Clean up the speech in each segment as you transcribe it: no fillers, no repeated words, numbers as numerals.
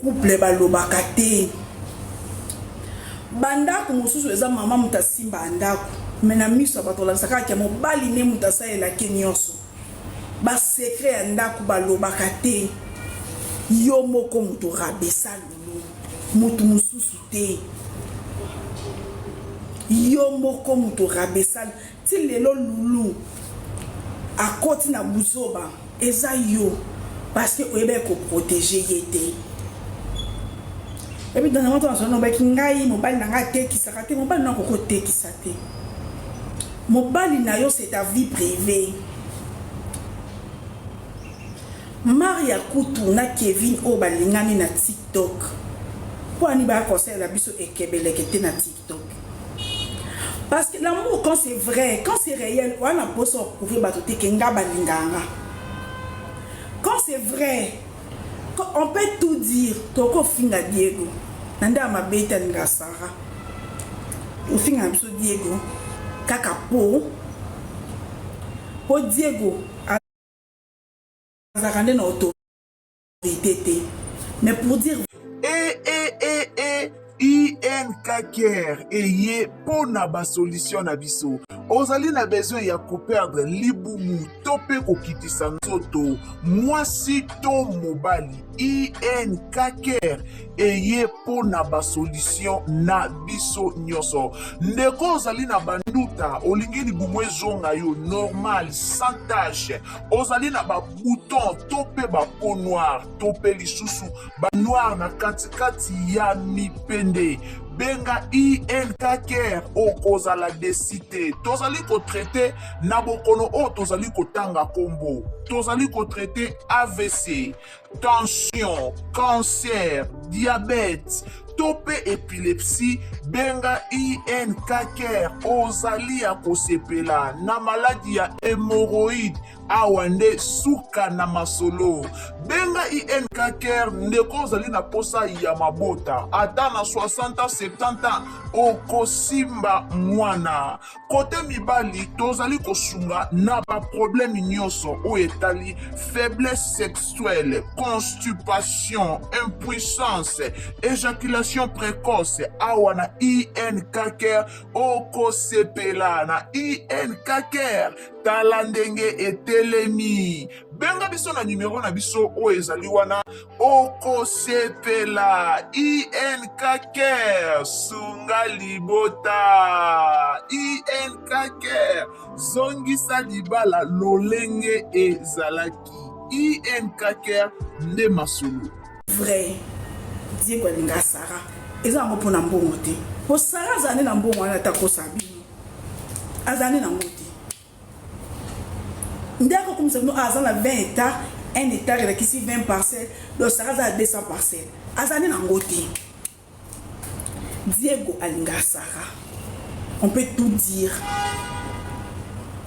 Couple balobaka te. Bandako mosusu eza mama moto asimba ndako, me na miso ya bato olakisa kaka ke mobali nde moto asalelaki nyonso. Basecret ya ndako balobaka te. Yo moko moto rabesa lulu, moto mosusu te. Yo moko moto rabesa ti lelo lulu akoti na buzoba eza yo parce que oyebaki koprotege ye te. Epi dans moto nazali nobaki ngai mobali na ngai atekisaka te. Mobali na akoki kotekisa te. Mobali na yo, c'est ta vie privée. Maria kutu na Kevin oyo balingani na TikTok, mpo ani baya kosalela biso ekebeleke te na TikTok? Parce que l'amour, quand c'est vrai, quand c'est réel, wana poso prouver bato te ke nga balingaka nga. Quand c'est vrai, on peut tout dire. Tokofinga Diego na nde ya mabe te, alingaka Sara. Ofinga na biso Diego kaka po Diego azalaka nde na autorité te, mais pour dire E E E E INK Care eye mpo na basolution na biso. Ozali na besoin ya koperdre libumu to mpe kokitisa nzoto, mwasi to mobali, INK Care eye mpo na basolution na biso nyonso. Ndeko, ozali na banduta, olingi libumu ezonga yo normal sans tache, ozali na babouton to mpe bapeau noire to mpe lisusu banoir na katikati ya mipende, benga INK Care, okozala déçu te. Tozali kotraite na bokono oyo tozali kotanga nkombo. Tozali kotraite AVC, tension, cancer, diabète to mpe épilepsie. Benga INK Care, ozali ya kosepela. Na maladi ya hémoroïde, awa nde suka na masolo. Benga INK Care. Ndeko, ozali na posa ya mabota, ata na 60 ans, 70 ans, okosimba mwana. Kote mibali, tozali kosunga na baproblème nyonso oyo etali faiblesse sexuelle, constipation, impuissance, éjaculation précoce. Awa na INK Care, okosepela. Na INK Care, tala ndenge etelemi. Benga biso na nimero na biso oyo ezali wana, okosepela. INK Care, sunga libota. INK Care, zongisa libala lolenge ezalaki. INK Care nde masolo. Vrai, Diego alinga Sara, eza yango mpona mbongo te, po Sara azala nde na mbongo wana ata kosa bino, azala nde nango te. Nde akokomisa bino aza na 20 hectare, 1 hectare elakisi 20 parcelle, donc Sara aza na 200 parcelle, aza nde nango te. Diego alinga Sara, on peut tout dire,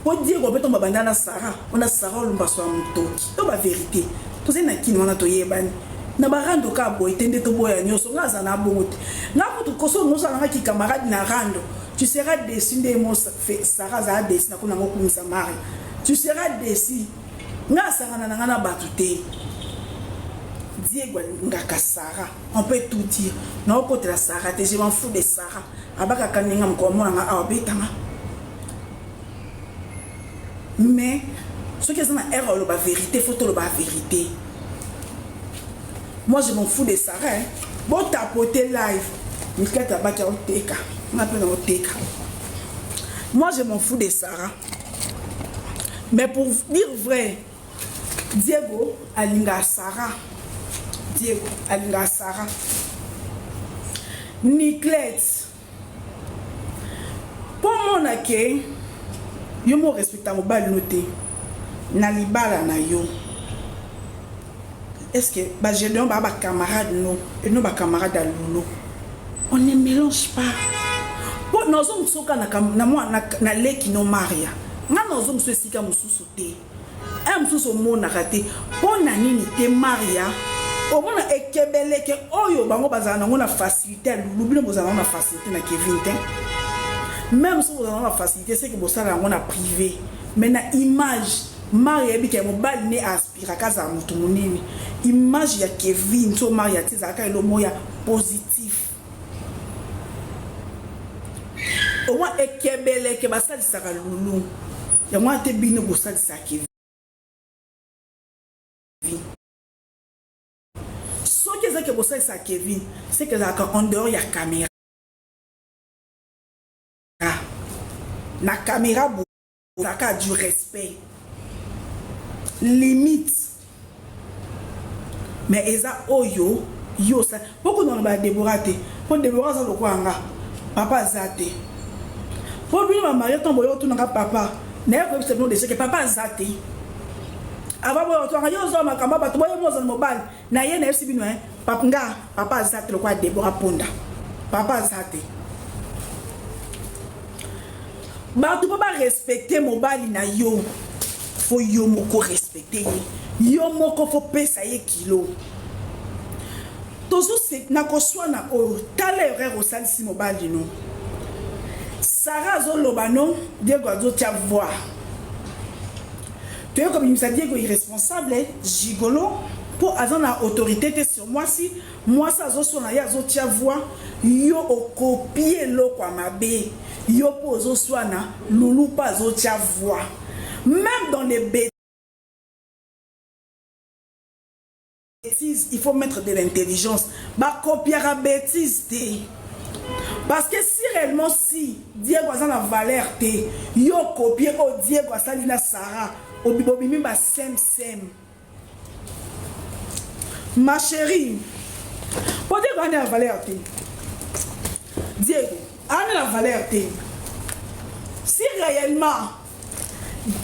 po Diego mpe ntongo babanda na Sara wana, Sara olumbaso ya motoki to bavérité. Tozali na kini wana, toyebani na barando kaka boye te nde toboya nyonso. Nga aza na bongo te. Nga kutu koso mosala nga ki camarade na rando, tu seras déçu. Nde mo Sara azala déçu na kuna ngo kumisa Maria, tu seras déçu. Nga asangana na nga na bato te. Diego alingaka Sara, on peut tout dire. Naokotela Sara te, je m'en fous de Sara. Abakaka ndenge mokolo omonanga awa betanga, mais soki eza na heure oloba vérité, faut toloba vérité. Moi, je m'en fous de Sarah, hein. Botapote live mikate abaki aoteka, nga mpe naoteka. Moi, je m'en fous de Sarah, mais pour dire vrai, Diego alingaka Sarah. Diego alingaka Sarah. Niclette, mpo mona ke yo mo respecta mobali no te na libala na yo. Est ce que bagédéon baa bacamarade no eno bacamarade ya lulu? On ne mélange pas, mpo nazongisoka na leki no Maria. Nga nazongiso esika mosusu te, un mosusu omonaka te. Mpo na nini te? Maria omona ekebeleke oyo bango bazala nango na facilité ya lulu, bino bozala nango na facilité na Kevin te. Même soki bozala nango na facilité, seke bosala yango na privé, mais na image. Maria ayebi ke mobali ne aspiraka azala moto monene. Image ya Kevin so Maria ti ezalaka eloko moko ya positif. Au moins ekebeleke basalisaka Lulu. Yango wana te bino bosalisaka Kevin. Soki eza ke bosalisaka Kevin, c'est que ezalaka en dehors ya camera. Na camera bozalaka du respect. Limite. Mais eza oyo yo osali. Po kuna ba Deborah te. Po Deborah aza lokola nga. Papa aza te. Po bino ba Mario ntango boyo otunaka papa. Naye koyebisa bino deja ke papa aza te. Avant boyo otunaka yo ozwa makambo ya bato boye mozala mobali. Na ye nayebisi bino hein. Papa nga papa aza te lokola Deborah Ponda. Papa aza te. Bato po ba respecter mobali na yo. Fo yo moko respecter ye. Yo moko fo pesa ye kilo. Tozo se na koswana oyo tala erreur osalisi mobali no. Sarah azoloba no Diego azotia voix. Toye kobimisa Diego irresponsable, gigolo po aza na autorite te sur mwasi, mwasi azoswana ye azotia voix, yo okopie eloko ya mabe, yo po ozoswana, Lulu pe azotia voix. Meme dans les bêtises, il faut mettre de l'intelligence. Ba copiaka bêtise te. Parce que si réellement si Diego aza na valeur te, yo copie oyo Diego asali na Sarah, obimi ba sem sem. Ma chérie, po Diego aza na valeur te. Diego aza na valeur te. Si réellement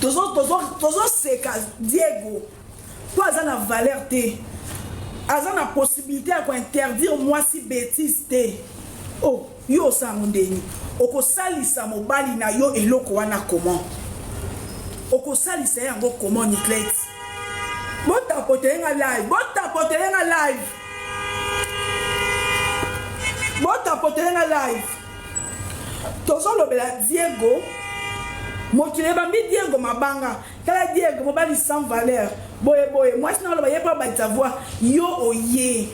tozo tozo tozo seka Diego po aza na valeur te aza na possibilité ya kointerdire mwasi betise te oh yo osala yango ndeni okosalisa mobali na yo eloko wana comment okosalisa ye yango comment niclete botapotele nga live botapotele nga live botapotele nga live tozolobela diego mokili ebambi diego mabanga Tala Diego mobali sans valeur boye boye mwasi na oloba ye po abakisa voix yo oye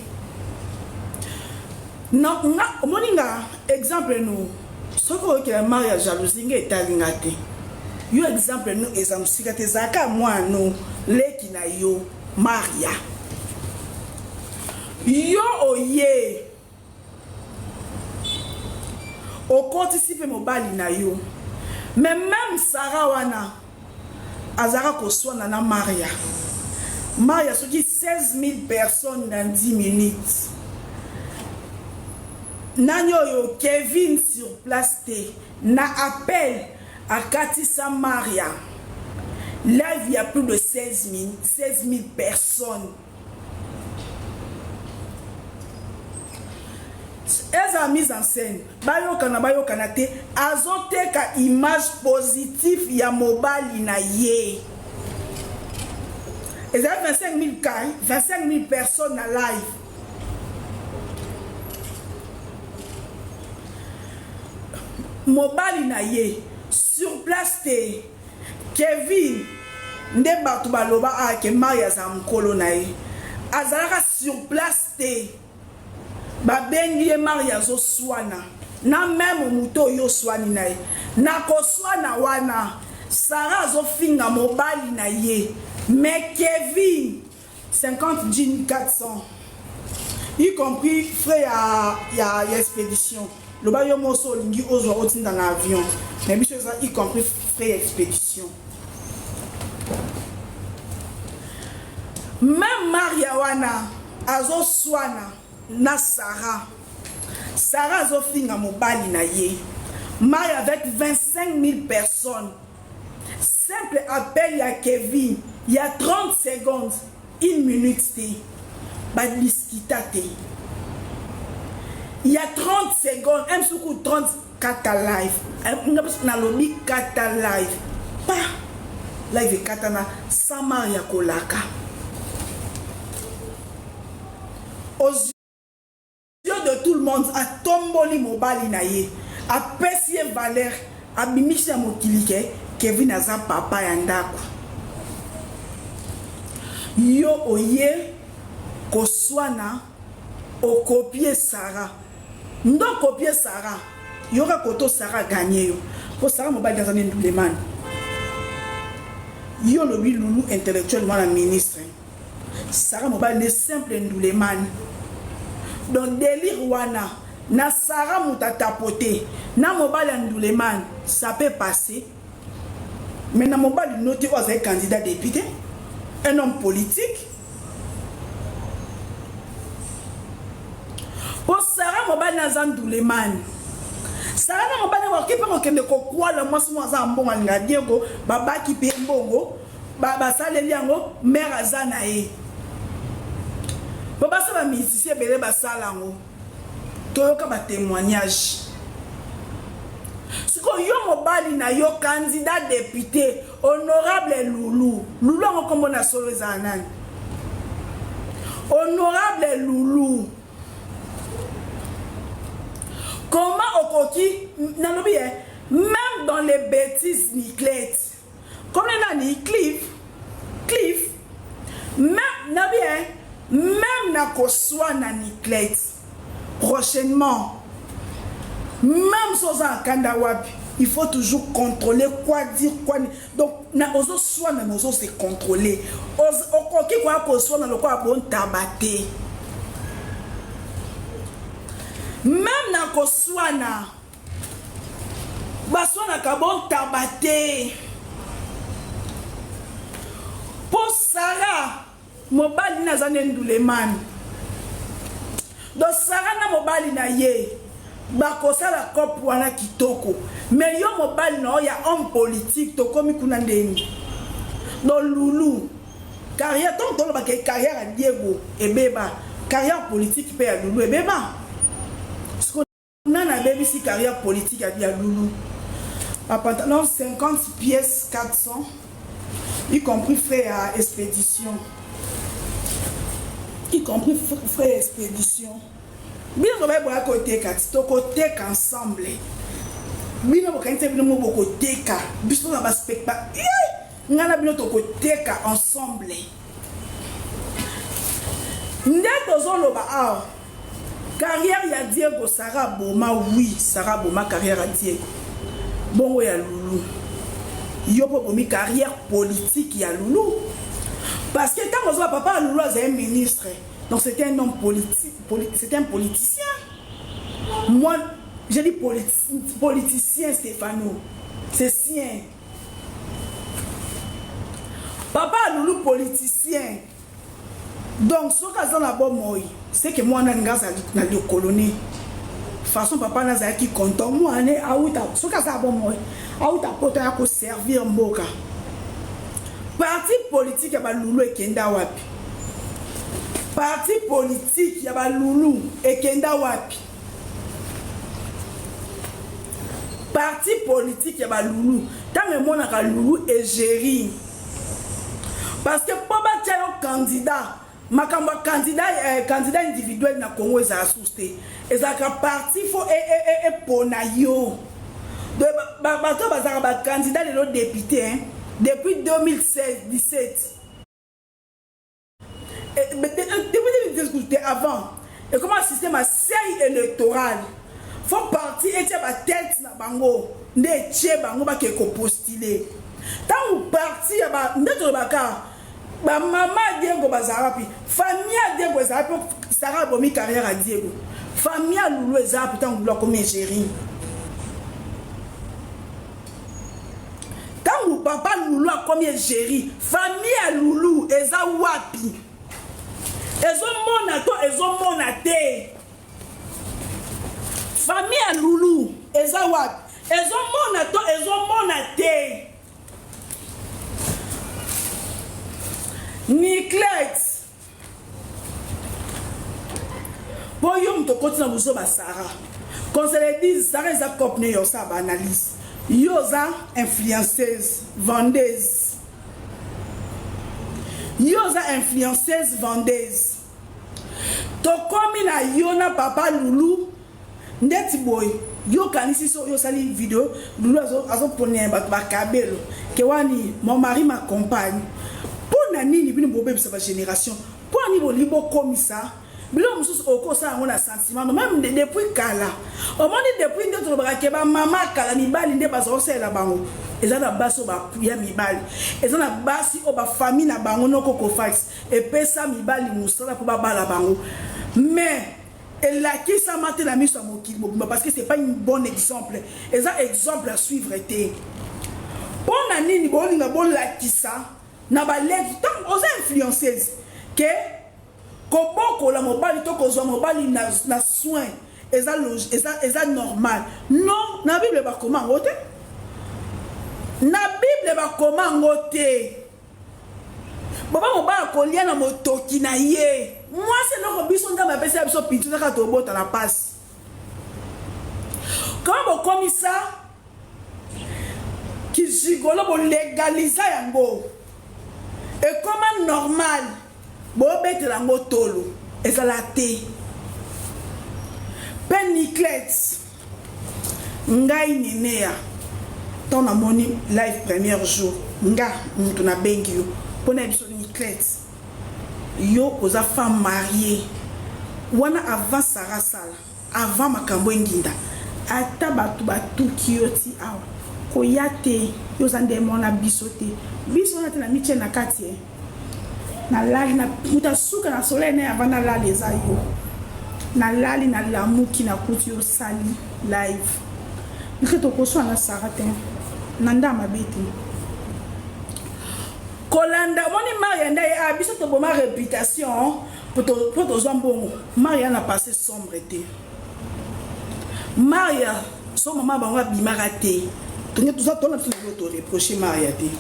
na nga omoni nga exemple no soki oyokela mari ya jalousie nga etali nga te yo exemple no eza mosika te ezalaka mwana no leki na yo maria yo oye Okotisi pe mobali na yo. Mais meme Sarah wana azalaka koswana na Maria. Maria soki 16000 personnes dans 10 minutes. Nani oyo Kevin sur place te na appel akatisa Maria live ya plus de 16000 personnes. Ezala mise en scène, bayokana bayokana te, azoteka image positif ya mobali na ye. Ezali 25000 cas, 25000 personnes na live. Mobali na ye sur place te. Kevin nde batu baloba awa ke Mario azala mukolo na ye azalaka sur place te babengi ye Mario azoswana na meme moto oyo oswani na ye na koswana wana Sarah azofinga mobali na ye mais Kevin 50 jean 400 y compris frais ya, ya, ya expédition loba yo moso olingi ozwa otinda na avion mais biso eza y compris frais ya expédition meme maria wana azoswana na sarah sarah azofinga mobali na ye maria avec 25 000 personnes Simple appel ya Kevin ya 30 secondes, une minute te. Ba discuta te. Ya 30 secondes, un suku 30 kata live. Nalobi kata live. Pa live ekatana sans Maria kolaka. Aux yeux de tout le monde atomboli mobali na ye apesi ye valeur abimisi na mokili ke Kevin aza papa ya ndako. Yo oye koswana okopie Sarah. Ndo kopie Sarah. Yoka koto Sarah gagne yo. Po Sarah mobali aza ne ndulemani. Yo olobi Lulu intellectuel mwana ministre. Sarah mobali ne simple ndulemani. Donc délire wana na Sarah moto atapote na mobali ya ndulemani ça peut passer. Mais na mobali no te oyo azali candidat député, un homme politique. Po Sarah mobali na aza ndulemani. Sarah na mobali bakoki mpe kokende kokwala mwasi moko aza na mbongo alinga Diego, babaki mpe mbongo basaleli yango mare aza na ye. Po basa ba musicien ebele basala yango. Toyoka ba témoignage. Sikoyo yo mobali na yo candidat député honorable Lulu. Lulu yango kombo na solo ezala nani? Honorable Lulu. Comment okoki nalobi eh, même dans les bêtises Niclette. Comme nani Cliff Cliff même nabi eh, même na koswana Niclette prochainement même si oza na kanda wapi il faut toujours contrôler quoi dire quoi donc na ozoswana mais ozo se contrôler okoki koya koswana lokola bontaba te même na koswana baswanaka bontaba te mpo Sarah mobali na aza nde ndulemani donc Sarah na mobali na ye bakosala cope wana kitoko mais yo mobali na yo ya homme politique tokomi kuna ndeni donc Lulu carrière ntango tolobaka carrière ya Diego ebeba carrière politique mpe ya Lulu ebeba. Nani abebisi carrière politique ya Lulu? Ba pantalon 50 pièces 400 y compris frais ya expédition. Y compris frais ya expédition. Bino bobaye boya koteka ti tokoteka ensemble. Bino bokanisi bino mo bokoteka biso na ba spectacle. Nga na bino tokoteka ensemble. Nde tozoloba awa carrière ya Diego Sarah boma oui Sarah boma carrière ya Diego bongo ya Lulu yo po bomi carrière politique ya Lulu parce que ntango ozoba papa ya Lulu azali ministre donc c'était un homme politique poli, c'était un politicien. Moi j'ai dit politicien Stéphano c'est sien. Papa ya Lulu politicien donc soki aza na bomoi c'est que mwana nga azali na lokolo ne façon papa nazalaki content mwana auta soki aza na bomoi auta poto ya koservir mboka. Parti politique ya balulu ekenda wapi? Parti politique ya balulu ekenda wapi? Parti politique ya balulu ntango emonaka Lulu égérie parce que mpo batia yo candidat makambo ya candidat, candidat individuel na Congo ezala source te ezalaka parti fo epona yo. Donc bato bazalaka bacandidat lelo député hein, depuis 2016 17 depuis 2017 avant et comment système ya seuil électoral fo parti etia batete na bango nde etie bango bakee kopostuler ntango parti ya ba nde tolobaka bamama ya Diego bazala wapi famille ya Diego ezala mpo Sarah abomi carrière ya Diego famille ya Lulu eza wapi ntango Lulu akomi égérie ntango papa Lulu akomi égérie famille ya Lulu eza wapi ezomona to ezomona te famille ya Lulu eza wapi ezomona to ezomona te. Niclette mpo yo moto okoti na buzoba Sarah qu'on se le dise Sarah eza cope ne yo osala baanalyse yo oza influenceuse vendeuse yo oza influenceuse vendeuse tokomi na yo na papa Lulu ndeti boye yo okanisi so yo osali video Lulu azoponela bato bakabelo ke wani mon mari m'accompagne mpo. na nini bino bobebisa ba génération? Mpo na nini bolingi bokomisa biloko mosusu? Okosala yango na sentiment no même depuis kala. Omoni, depuis nde tolobaka ke bamama kala, mibali nde bazala kosalela bango. Eza na basi oyo bapuya mibali, eza na basi oyo bafamille na bango noko kofax epesa mibali mosala mpo babala bango, mais elakisama te na miso ya mokili mobimba parce que c'est pas une bonne exemple, eza exemple à suivre te. Mpo na nini bolinga bolakisa na baleki, ntango oza influenceuse, ke kobokola mobali to kozwa mobali na soin eza normal? Non, na Bible bakoma yango te, na Bible bakoma yango te. Baba, mobali akolia na motoki na ye. Mwasi, eloko biso Nzambe apesi ya biso pintu, kaka tobota na pasi. Kama bokomisa kigigolo, bolegaliza yango, ekoma normal, bobetela yango tolo, ezala te. Mpe Niclete, ngai Neneya, ntango namoni live premier jour, nga mutu nabengi yo mpo na biso. Niclete, yo oza femme mariée wana avant Sara sala, avant makambo enginda, ata bato batuki yo ti awa, koya te. Yo oza nde mwana biso te, biso wana te. Na mitie na kati e nalali na moto asuka na soleil na avant nalala, eza yo. Nalali, nalamuki, nakuti yo osali live. Ndike tokoswa na Sara te na nda mabe te. Kolanda omoni Maria nde a biso toboma réputation mpo tozwa mbongo. Maria na passé sombre te. Maria so mama bango abimaka te. Tonge toza tona biso lelo toreproche Maria te.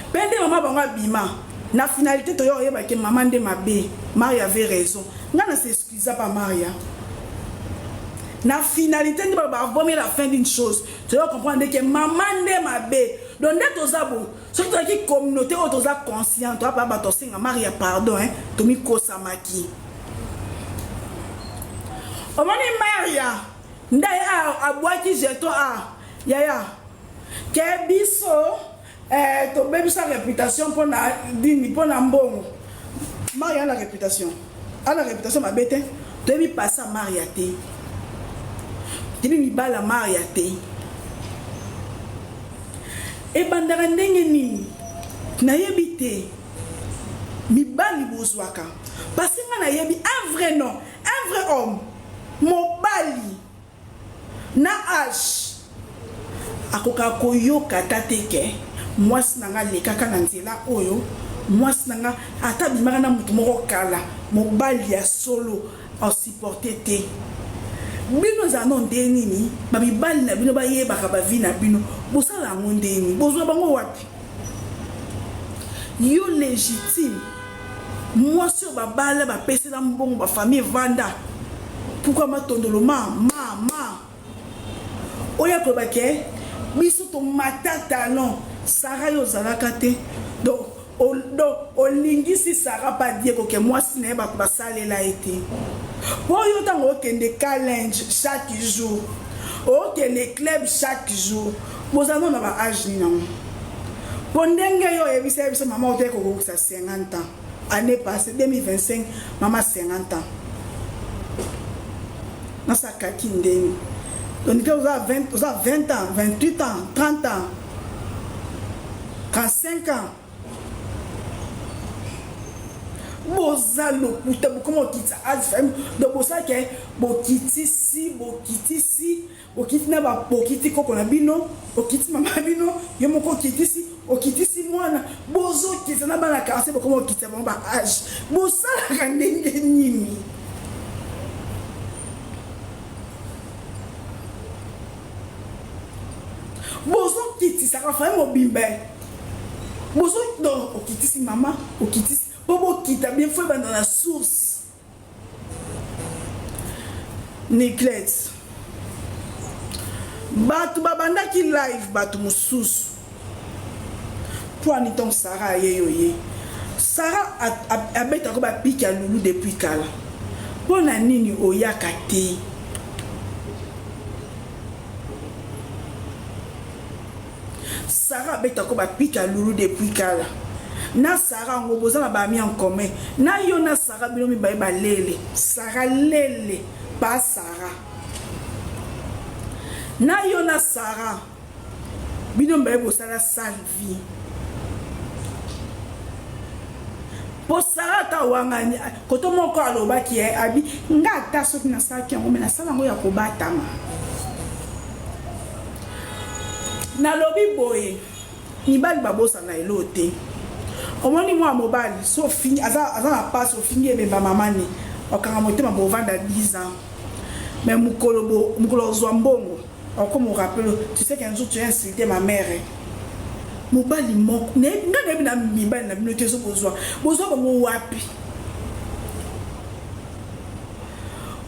Mpe nde mama bango abima na finalité, toya oyebake mama nde mabe, Maria avait raison. Nga na s'excusa pa Maria na finalité. Nde bavomi la fin d'une chose, toya comprendre nde ke mama nde mabe. Donc nde toza bo, soki tozalaki communauté oyo toza conscient, toya pa bato osenga Maria pardon, hein, tomikosamaki. Omoni Maria nde abwaki jeton a yaya ke biso tobebisa réputation mpona dini, mpona mbongo. Maria ana réputation, ana réputation mabe te. Toyebi pasa Maria te, toyebi mibala Maria te. Ebandaka ndenge nini nayebi te. Mibali bozwaka parce nga nayebi un vrai nom, un vrai homme, mobali na age akokaka koyoka ata te ke mwasi na nga alekaka na nzela oyo, mwasi na nga ata abimaka na motu moko kala. Mobali ya solo asupporte te. Bino ezala no nde nini? Bamibali na bino bayebaka bavie na bino, bosala yango ndeni? Bozwa bango wapi? Yo légitime mwasi oyo babala, bapesela mbongo, bafamille evanda, pourquoi matondolo ma ma ma oyo akoyeba ke biso tomata talon? Sara, yo ozalaka te. Donc olingisi Sara pa Diego ke mwasi na ye bato basalela ye te. Mpo yo ntango okende challenge chaque jour, okende club chaque jour, bozala no na ba age nini yango? Mpo ndenge yo oyebisa ye biso, mama otoki kokokisa 50 ans année passée 2025, mama 50 ans nasakaki ndenge. Donc oza 20, oza 20 ans, 28 ans, 30 ans, 35 ans. Boza lokuta. Bokoma okitisa age, donc bosalake bokitisi, bokitisi, okiti na bokiti koko na bino, okiti mama na bino, yo moko okitisi, okitisi mwana. Bozokitisa na bana quartier, bokoma okitisa bango ba age. Bosalaka ndenge nini? Bozokitisaka famille mobimba. Bozo donc okitisi mama, okitisi mpo bokita bien, faut ebanda na source. Niclete, bato babandaki live, bato mosusu mpo ani ntongo Sara aye yo ye Sara abetaka bapiki ya lulu depuis kala. Mpo na nini oyaka te? Sarah abetako ba pique ya Lulu depuis kala. Na Sarah yango boza na ba amis en commun. Na yo na Sarah bino mibale ba lele. Sarah lele pas Sarah. Na yo na Sarah bino mibale bosala sale vie. Po Sarah ata awangani koto moko alobaki eh, abi nga ata soki nasalaki yango me nasala yango ya kobatama. Nalobi boye mibali babosana elo te. Omoni mwana mobali so ofingi aza, aza na pasi ofingi ebemba mama ne okanga motema bovanda 10 ans mais mokolo bo mokolo ozwa mbongo okoma orapele tu sais qu'un jour tu as insulté ma mère eh. Mobali moko nga nayebi na mibali na bino te so bozwa bozwa bango wapi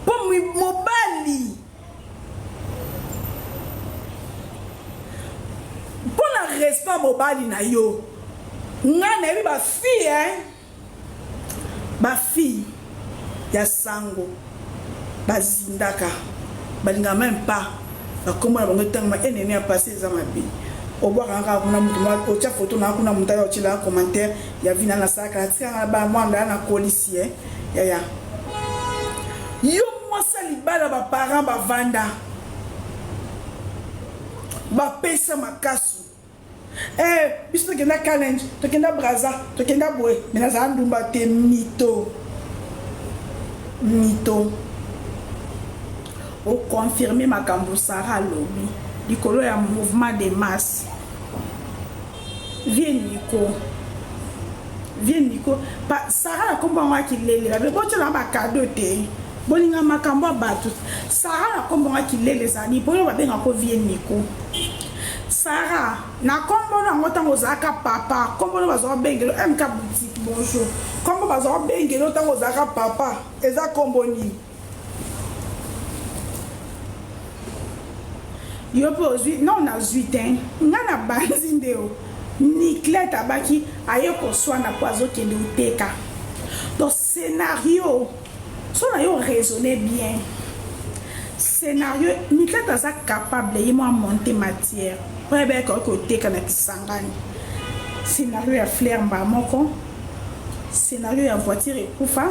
po mobali mpo na respect mobali na yo nga nayebi ba fille hein ba fille ya sango bazindaka balingaka meme pas bakombo na bango etangama enene ya passé eza mabe obwaka kaka kuna moto mwa otya foto na kuna moto aya otyela commentaire ya vi na nasalaka natikanga na bana mwana ndaya nakolisi e yaya yo mwasi ya libala baparent bavanda bapesa makasu Eh, biso tokenda challenge, tokenda Brazza, tokenda boye, mais nazala ndumba te mito. Mito. O confirmer makambo Sarah alobi likolo ya mouvement de masse. Vieux Nico. Vieux Nico, pa Sarah na kombo yango ya kilele, babe botyela ba cadeau te. Bolinga makambo ya bato. Sarah na kombo yango ya kilele ezali mpo yo babengaka ko vieux Nico. Sarah na kombo na yango ntango ozalaka papa, kombo no bazwa bengelo MK boutique bonjour. Kombo bazwa bengelo ntango ozalaka papa, eza kombo nini? Yo mpe ozwi non nazwi te nga na banzi nde o Niclette abaki aye koswana mpo azokende oteka donc scenario so na yo raisonner bien scenario Niclette aza capable ye mwa monter matière mpo ayebaki akoki koteka na Kisangani scenario ya flair mbala moko scenario ya voiture ekufa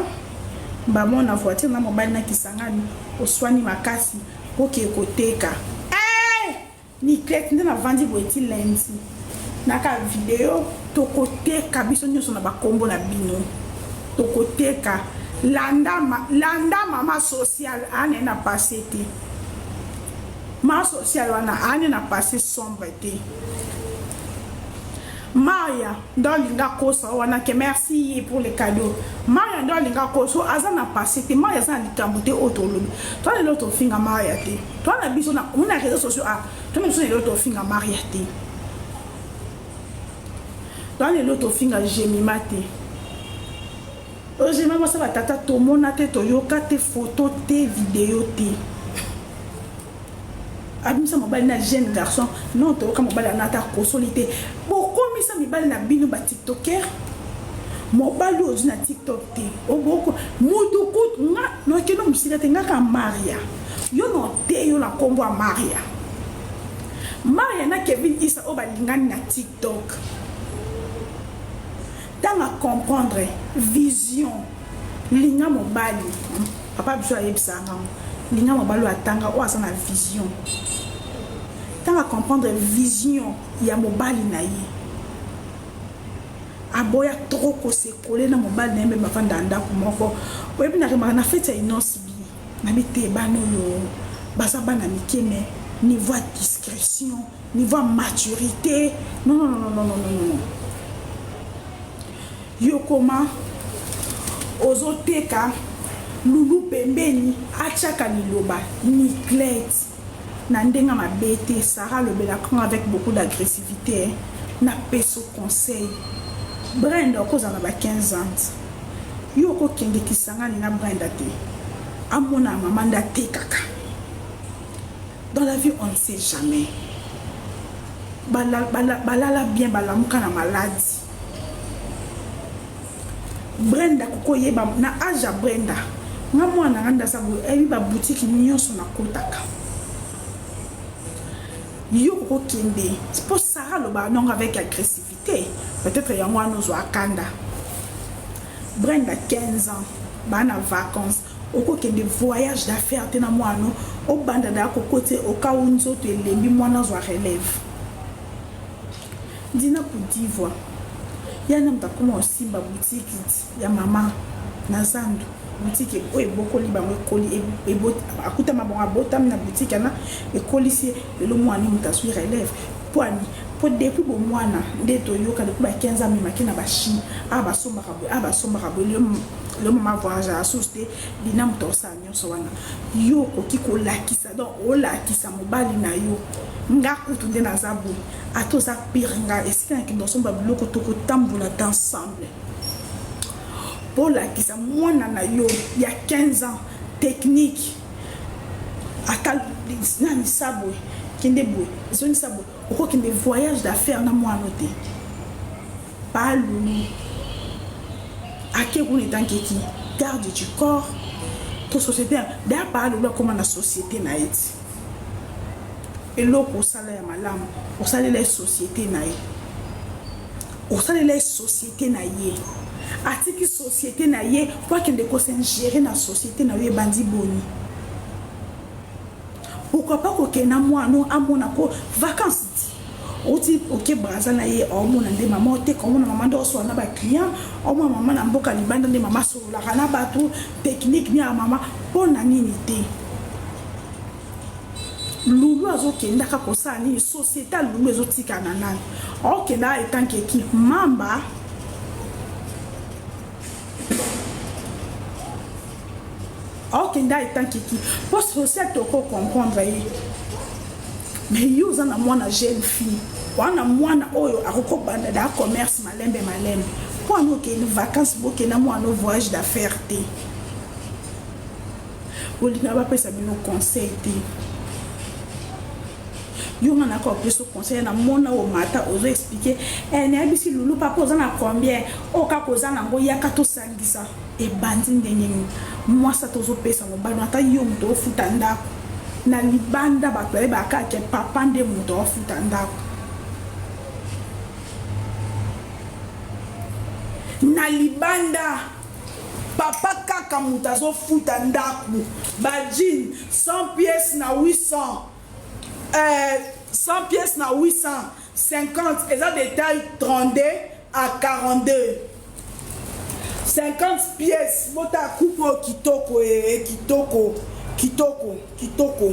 mbala moko na voiture na mobali na Kisangani oswani makasi Oke koteka eh! Niclette nde navandi boye ti lundi naka video tokoteka biso nyonso na bakombo na bino tokoteka landa, ma, landa mama sociale ane na passe te mama sociale wana ane na passe sombre te Maria nde alinga kosa wana ke merci ye pour le cadeau Maria nde alinga kosa aza na passé te Maria aza na likambo te oyo tolobi toi lelo tofinga Maria te toi na biso na na réseaux sociaux ah toi na biso lelo tofinga Maria te toi lelo tofinga Jemima te oyo Jemima mwasi ba tata tomona te toyoka te photo te video te Abimisa mobali na jeune garçon non toyoka mobali wana ata akosoli te bokomisa mibali na bino ba tiktoker mobali oyo ozwi na tiktok te oboko mutu kutu nga nokende mosika te nga ka maria yo note yo na nkombo ya maria maria na kevin isa oyo balingani na tiktok ntango acomprendre vision linga mobali Papa biso ayebisaka nga ngo linga mobali oyo atanga oyo aza na vision ntango acomprendre vision ya mobali na ye aboya trop kosekole na mobali na ye mpe bafanda ndako moko oyebi na remaka na feti ya inos bi na bite bana oyo baza bana mike mais niveau ya discrétion niveau ya maturité non non non non non non non Yo koma ozo teka Lulu pembeni atiaka liloba Niclette na ndenge mabe te Sarah alobelaka ngo avec beaucoup d'agressivite na peso conseil Brenda okozala na ba 15 ans yo okokende Kisangani na Brenda te amona mama nde atekaka dans la vie on ne sait jamais balala bala, bala bien balamuka na maladi Brenda koko yeba na age ya Brenda nga mwana nga ndaza boye ayebi ba boutique nyonso nakotaka yo kokokende po Sarah. Sarah alobaka nongo avec agressivité, peut-être yango wana ozwa kanda. Brenda 15 ans, bana vacances, okokende voyage d'affaires te na mwana obanda da kokote okau nzoto elembi mwana azwa relève. Dina Kudivwa yana moto akoma osimba boutique ya mama na zandu boutique oyo ebokoli bango ekoli akutama bango abotami na boutique yana ekolisi lelo mwana moto azwi relève pwani po depuis bomwana nde toyoka depuis ba 15 ans amemaki na bachine a basombaka boye a basombaka boye lelo mama voyage ya susu te dina moto osala nyonso wana yo okoki kolakisa donc olakisa mobali na yo nga kutu nde naza boye ata oza pire nga esika nakende kosomba biloko tokotambola te ensemble mpo olakisa mwana na yo ya 15 ans technique ata nani sa boye kende boye ezongisa boye okokende voyage d'affaires na mwana te palulu ake kuna etankeki garde du corps to société daya palulu akoma na société na ye ti eloko osala ya malamu osalela ye société na ye osalela ye société na ye atiki société na ye mpo akende kosingere na société na yo ebandi boni. Pourquoi pas kokende na mwana amona ko vacances ti oti oke braza na ye omona nde mama oteka omona mama nde osola na baclient omona mama na mboka libanda nde mama asololaka na bato technique ni ya mama mpo na nini te lulu azokendaka kosala nini société ya lulu ezotikana na nani okenda etanke ki mamba okenda etanke ki mpo social toko comprendre ye mais yo oza na mwana jeune fille wana mwana oyo akoki kobanda da commerce malembe malembe mpo ani okende vacances bokenda mwana voyage d'affaires te bolinga bapesa bino conseil te yo nga naka opesa conseil na mona oyo mata ozo expliquer eh, nayebisi lulu papa oza na combien oyo kaka oza nango yaka tosangisa ebandi ndenge nini mwasi ata ozopesa mobali ata yo moto ofuta ndako na libanda bato bayebaka ke papa nde moto aofuta ndako na libanda papa kaka moto azofuta ndako bajean 100 pièces na 800 100 pièces na 850 eza de taille 32 à 42 50 pièces bota coupe oyo kitoko e kitoko kitoko kitoko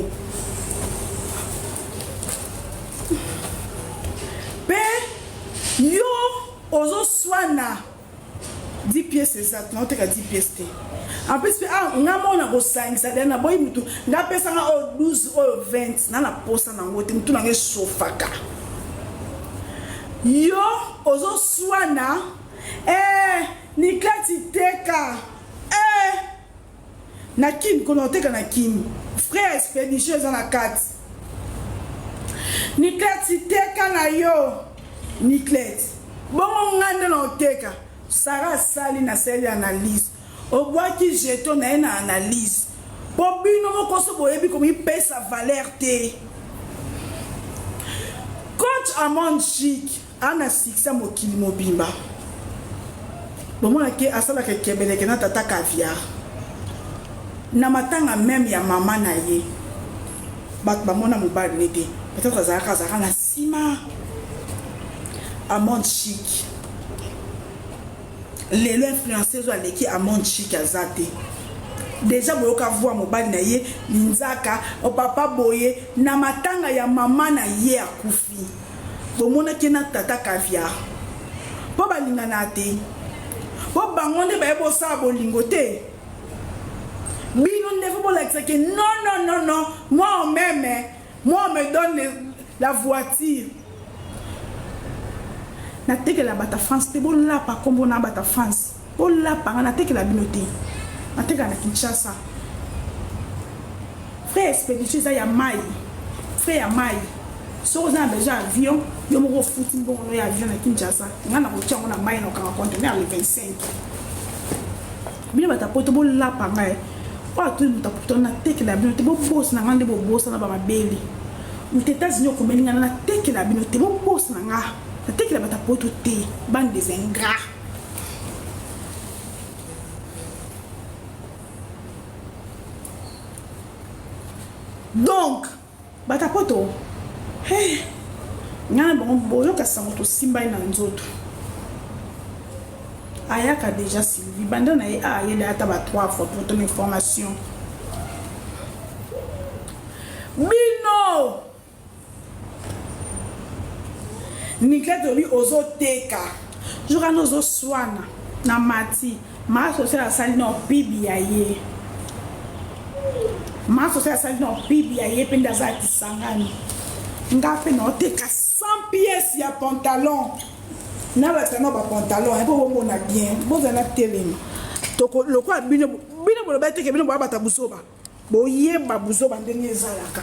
mpe yo ozoswana 10 pièces eza naoteka 10 pièces te en plus mpe ah, nga mona kosangisa de naboyi mutu nga apesanga oyo 12 oyo 20 na na posa nango te mutu nanga esofaka yo ozoswana eh, niklati teka eh, na kini kona oteka na kini frais ya expédition eza na kati niklati teka na yo nikleti bongo nga nde na oteka sara asali na sali analyse obwaki jeton na ye na analyse mpo bino moko so boyebi komipesa valeur te coach amand chic ana succès mokili mobimba bomonaki asalaka ekebeleke na tata caviar na matanga meme ya mama na ye bato bamona mobali ne te peut-être azalaka azalaka na nsima amande chic lelo influenceuse oyo aleki amande chic aza te deja boyoka voi mobali na ye linzaka papa boye na matanga ya mama na ye akufi bomonaki na tata caviar mpo balingana te mpo bango nde baye bosala bolingo te bino nde fo bolakisa ke non non non non moi on m'aime moi on me donne la voiture natekela bato ya france te bolapa nkombo na bato ya france bolapa nga natekela bino te natekela na kinshasa frais expédition eza ya mai frais ya mai soki oza na besoin avion yo moko ofuti mbongo no ya avion na kinshasa nga na kotia yango na mai na okanga conteneur le 25 bino bato ya poto bolapa ngai oyo atuni moto ya poto natekela bino te bobosana ngai nde bobosana bamabele. Moto Etats-Unis okomeli nga natekela bino te, bobosana nga natekela bato ya poto te, bande des ingrats. Donc bato ya poto hey, nga na bango boyoka sango tosimbani na nzoto. Ayaka deja Sylvie banda na ye ayeda ata ba 3 fois pour ton information. Bino Niclette olobi ozoteka jour wana ozoswana na Mati ma social asali na pibi ya ye ma social asali na pibi ya ye mpe nde aza ya Kisangani nga mpe naoteka 100 pièces ya pantalon nalata na bapantalon mpo bomona bien bozala na telema lokola bino bino bolobaki teke bino boyabata buzoba Boyeba buzoba ndenge ezalaka.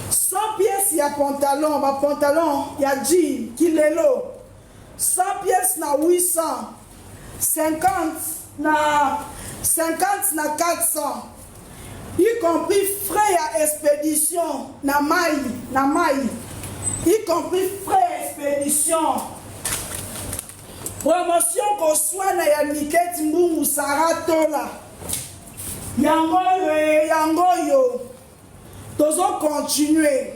100 pièces ya pantalon, ba pantalon ya jean kilelo. 100 pièces na 800. 50 na 50 na 400. Y compris frais ya expédition na mai, na mai. Y compris frais ya expédition. Promotion koswana ya Niket Mbungu Sarah Tola. Yango oyo eh, yango oyo tozo continuer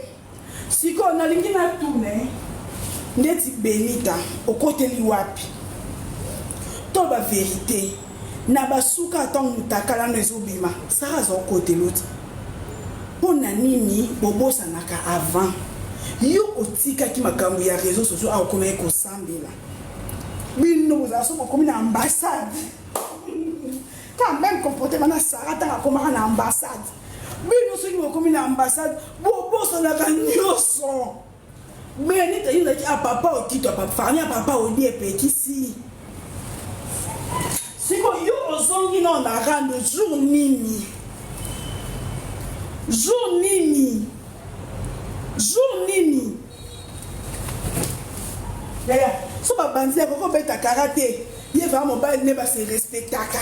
sikoyo. Nalingi natuna eh, ndeti Benita okoteli wapi to ba verite na basuka ntango mutakala no ezobima Sara aza okotela oti mpo na nini bobosanaka avant yo otikaki makambo ya réseau sociaux awa okomaki kosambela bino bozala so bokomi na ambassade quand même comportement na Sarah ntango akomaka na ambassade. Bino soki bokomi na ambassade bobosanaka nyonso. Benita yo ozalaki a papa okito a papa ya papa odi epekisi sikoyo yo ozongi nao na rando jour nini jour nini jour nini yaya so babandi ya koko beta karate ye va mobali ne ba se respectaka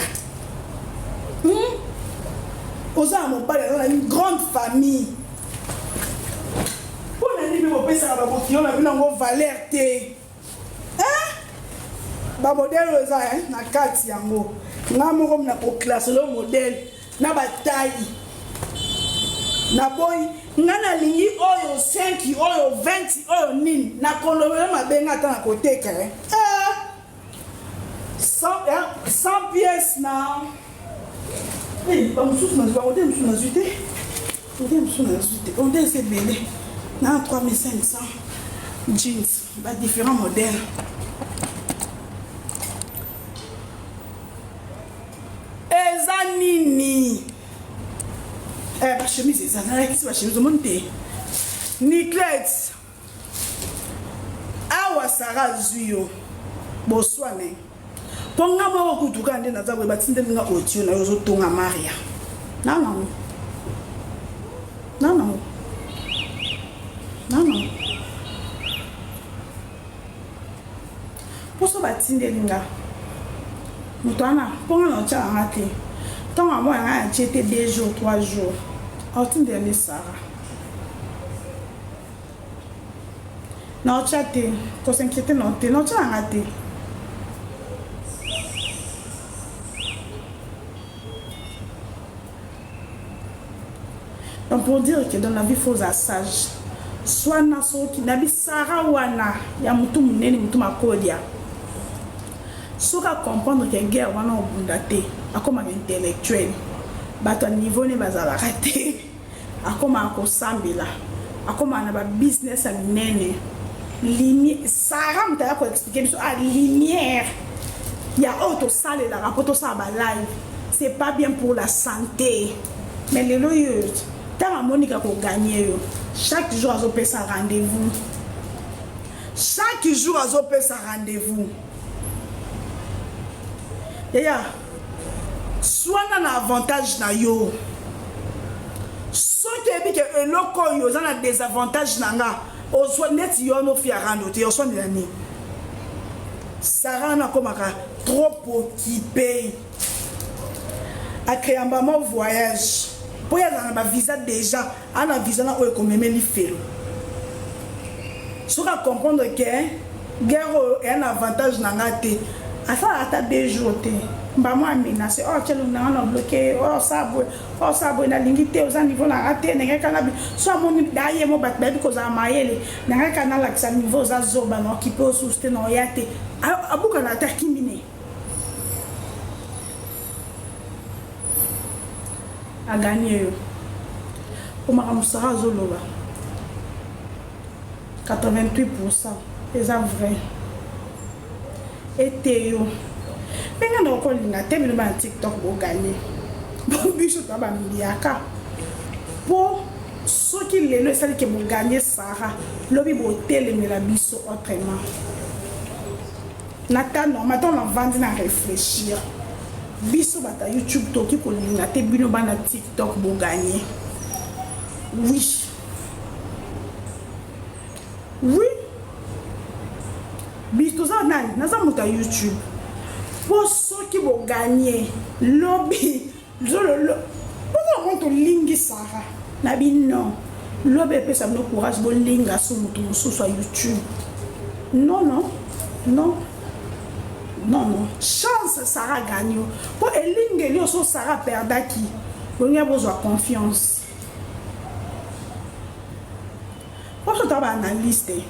Oza na mobali aza na une grande famille mpo na nini mpe bopesaka babokilo na bino yango valeur te? Bamodele oyo eza na kati yango nga moko na koklasse lo modele na bataille naboyi nga nalingi oyo 5 oyo 20 oyo nini nakolobela mabe nga ata nakoteka eh? 100 pièces na bamosusu nazwi bango te, mosusu nazwi te, te mosusu nazwi te, onde eza ebele na 3500 jeans ba différents modèles. Eza nini? Eh, bachemise eza, nalakisi bachemise omoni te. Niclette awa Sara azwi yo boswane mpo nga moko kutu kaka nde naza boye batindeli nga audio na yo ozotonga Maria nanango nanango nanango mposo batindeli nga moto wana mpo nga na otyaka nga te ntango yango yanga ya tie te 2 jours 3 jours aotindela nde Sara na otya te kosinquiete na te na otya nanga te. Donc pour dire que dans la vie faut ozala sage swana soki na bisara wana ya motu monene motu makodia soki acomprendre ke guerre wana obunda te akomaka intellectuel bato ya niveau ne bazalaka te akomaka kosambela akomaka na babusiness ya minene. Sara moto aya koexplike biso a lumière ya oyo tosalelaka mpo tosala balive c'est pas bien pour la santé. Mais lelo oyo ntango amonika koganye yo chaque jour azopesa rendez-vous, chaque jour azopesa rendez-vous. Yaya swana na avantage na yo soki oyebi ke eloko oyo oza na désavantage na nga ozwa neti yo wana ofi ya rando te oswanela nini? Sara wana akomaka trop occupé acréamba mo voyage. Mpo ye azala na bavisa déjà, aa na visa na oyo ekomeme lifelo. Soki acomprendre ke guerre oyo eya na avantage na nga te, asalaka ata 2 jours te, mbamo amenace, oh tia elongi na nga na bloke, oh sala boye, oh sala boye, nalingi te, oza niveau na nga te, ndenge kaka na so amoni daye mo bato bayebi kozala mayele, na nga kaka nalakisa niveau oza zoba, na okipe osusu te, na oya te, abukana ata akimi ne. Aganye yo po makambo Sarah azoloba 88% eza vrai eteyo mpe nga na okolinga te bino bana tiktok boganye po biso toa bambiaka po soki lelo esali ke boganye Sarah lobi botelemela biso autrement. Na temps normal ntango navandi na réfléchir, biso bato ya YouTube tokoki kolinga te bino bana TikTok boganye. Oui, oui, biso toza nani, naza moto ya YouTube, mpo soki boganye lobi zololo mpona yango tolingi Sara na bino lobi epesa bino courage bolinga so moto mosusu ya YouTube. Non, non, non, non, non, chance Sara gagne mpo elingeli oyo so Sara perdaki, bolingi bozwa confiance mpo biso toza baanalyste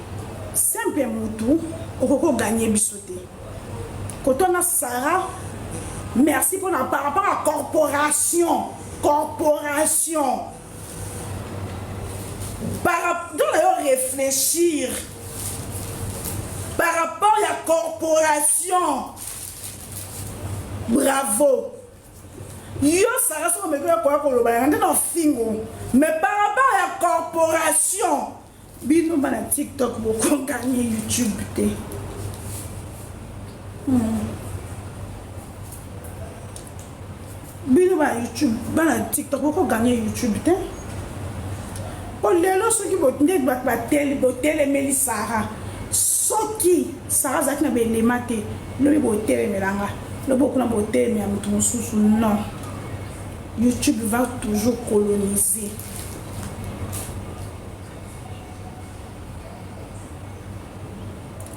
simple, motu okoki oganye biso te. Kotwana Sara, merci mpona par rapport à corporation par donc na yo réfléchir par rapport ya corporation. Bravo yo Sara, soki omeki oya koya koloba yanga nde na ofingo, mais par rapport ya corporation, bino bana TikTok bokoganye YouTube te. Bino bana YouTube, bana TikTok bokoganye YouTube te, po lelo soki nde bato bateli botelemeli Sara, soki Sara azalaki na belema te, lobi botelemelanga, lobi okuna botelemela moto mosusu. Non, YouTube va toujours coloniser.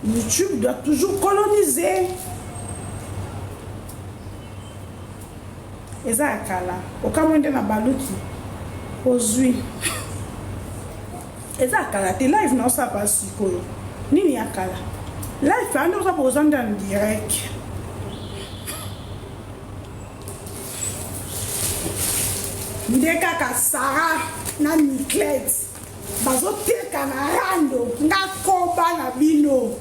YouTube doit toujours coloniser. Eza ya kala, okamwe nde na baluki ozwi. Eza ya kala te, live na osala pa sikoyo nini ya kala? Live ande oza boza nde en direct. Nde kaka Sara na Niclette bazoteka na rando, nga koba na bino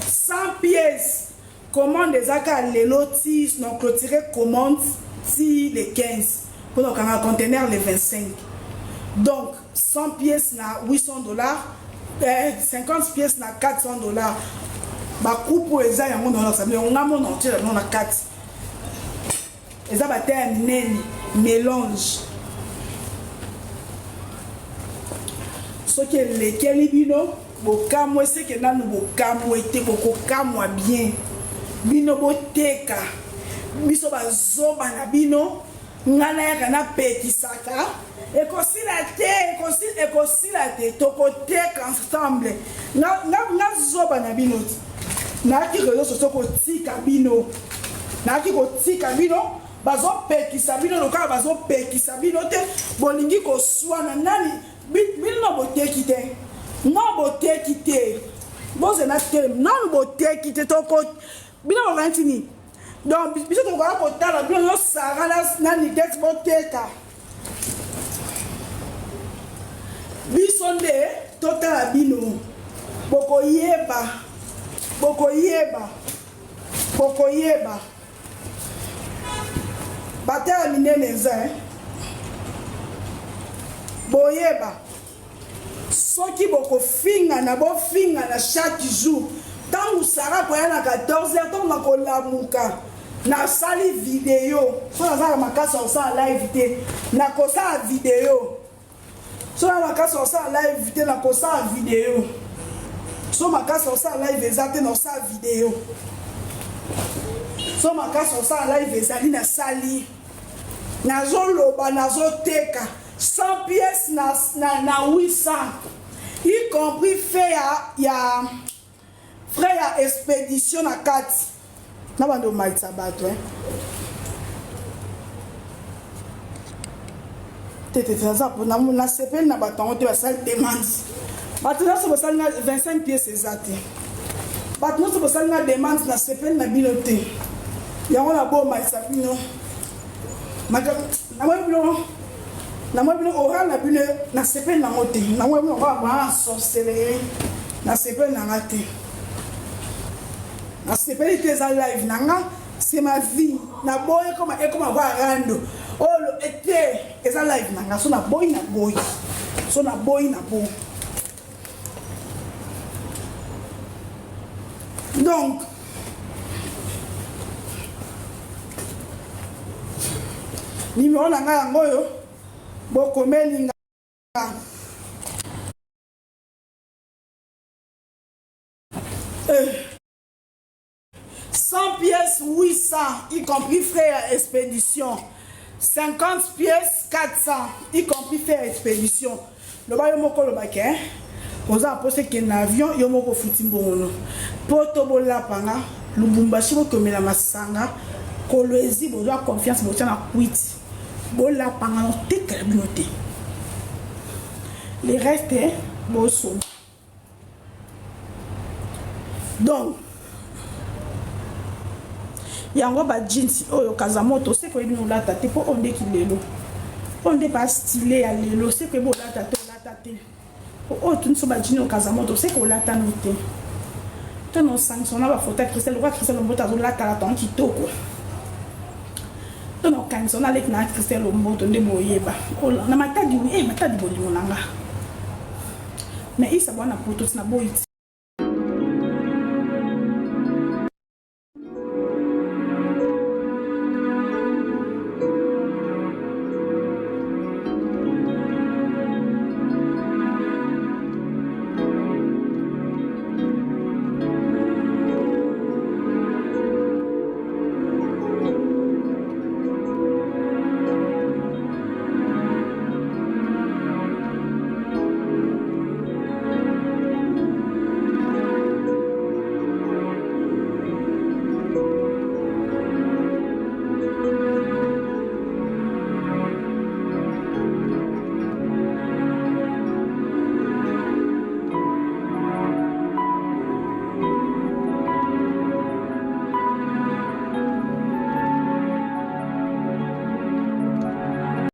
100 pièces commande eza kaka lelo ti na clôturer commande ti le 15 mpona kokanga conteneur le 25. Donc 100 pièces na 800 $, 50 pièces na 400 $. Bakupu oyo eza yango na olakisa bino nga mona otiela bino na kati, eza bate ya minene mélange. Soki elekeli bino bokamwe, seke nanu bokamwe te, bokokamwa bien. Bino boteka, biso bazoba na bino, ngai nayaka napekisaka, ekosila te, ekosila te, tokoteka ensemble. Nga zoba na bino ti nayaki réseau sociaux kotika bino, nayaki kotika bino, bazopekisa bino lokola bazopekisa bino te, bolingi koswana nani? Bino boteki te, nga boteki te, bozela te, nanu boteki te. Toko bino bokanisi nini? Donc biso tokoka kotala bino yo Sara na Niket boteka, biso nde totala bino. Bokoyeba, bokoyeba, bokoyeba. Batala minene eza, boyeba soki bokofingana, bofingana chaque jour. Ntango Sara koya na 14 heures, ntango nakolamuka nasali video, so nazala makasi ya kosala live te, nakosala video. So na makasi ya kosala live te, nakosala video. So makasi ya kosala live eza te, nakosala video. So makasi ya kosala live ezali, nasali, nazoloba, nazoteka. 100 pièces na, na, na 800 y compris fait ya, ya frais ya expédition na kati na bando omatisa bato eh. te te naza nasepeli na bato yango te basali demande bato nyonso bosali nga 25 pièces eza te bato nyonso bosali nga demande nasepeli na bino te yango nabomatisa bino namoni bino namoni bino oral na bino nasepeli nango te namoni bino lokola bana sorcellerie nasepeli nanga te nasepeli te eza live na nga c'est ma vie naboyi ekoma ekoma kwa rando oyo ete eza live na nga so naboyi naboyi so naboyi naboyi donc nimero na ngai yango oyo bokomeli nga eh. 100 pièces 800 y compris frais ya expédition 50 pièces 400 y compris frais ya expédition loba yo moko olobaki eh? oza na mposa ekende na avion yo moko ofuti mbongo no poto bolapa nga lubumbashi bokomela masanga kolwezi bozwa confiance botya na kwiti bolapa nga notekela bino te le reste bosomba donc yango ba jeans oyo kazamoto seko oyebi nolata te mpo oyo nde kilelo oyo nde ba style ya lelo seko oyebi olata te olata te oyo tuniso ba jeans oyo kazamoto seko olata no te to na osangisa na bafoto ya christelle lokola christelle lomboto azolatalata yango kitoko to na okangisa na leki na christelle lomboto nde boyeba na matadi e matadi bolingo na nga mais isa bwana poto tina boyi ti.